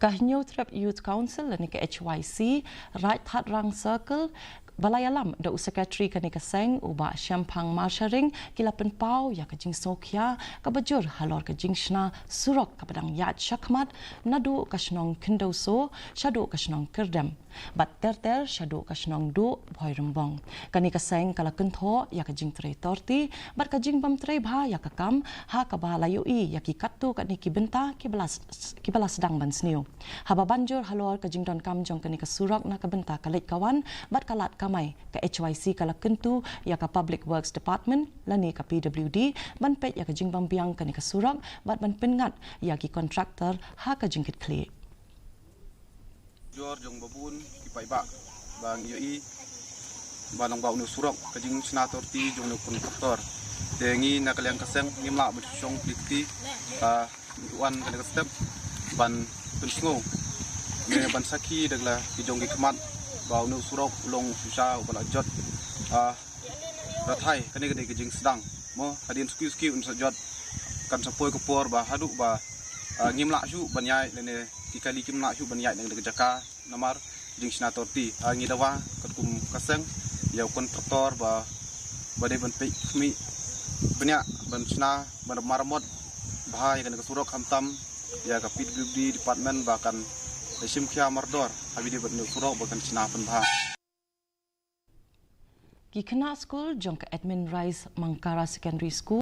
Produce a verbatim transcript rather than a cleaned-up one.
Ka Hynñiewtrep Youth Council lane ka H Y C, Raid Thatrang Circle, ba la ïalam da u Secretary kane ka seng, u Bah Shemphang Marsharing, ki la pynpaw ïa ka jingsngewkhia kaba jur halor ka jingshna surok kaba dang ïaid shakhmat, naduh ka shnong Khyndew Soo shaduh ka shnong Kyrdem, bad ter ter shaduh ka shnong Duh Bhoirymbong. Kane ka seng ka la kynthoh ïa ka jingtrei torti bad ka jingbym trei bha ïa ka kam, ha kaba la ïohi ïa ki katto katne ki bynta kiba la s-, kiba la sdang ban sniew. Haba ban jur halor ka jingdonkam jong kane ka surok na ka bynta ka leit ka wan bad ka lad kamai, ka H Y C ka la kyntu ïa ka Public Works Department lane ka P W D ban peit ïa ka jingbym biang kane ka surok bad ban pynngat ïa ki contractor ha ka jingkitkhlieh. Jur jong ba bun ki paidbah ba ngi ïohi ba nang ba une u surok ka jingshna torti jong une u contractor. Te ngi na ka liang ka seng ngim lah ban shong pli kti, ah, ngi wan kane ka step ban pynsngew ne ban sakhi da la ki jong ki khmat ba une u surok u long u shisha uba la jot, ah, rathai kane kane ka jingsdang. Mo, hadien suki suki un sa jot, kan sa poi ka por ba haduh ba, ah, ngim lah shuh ban ïaid lane ki kali kim lah shuh ban ïaid na ka jaka namar jingshna torti. Ah, ngi dawa katkum ka seng ïa u contractor ba, ba dei ban peit khmih bniah ban shna, ban maramot bha ïa kane ka surok, khamtam ïa ka P W D department ba kan shim khia mardor ha ba dei ban une u surok ba kan shna pynbha. Ki khynnah skul jong ka Edmund Rice Mangkara Secondary School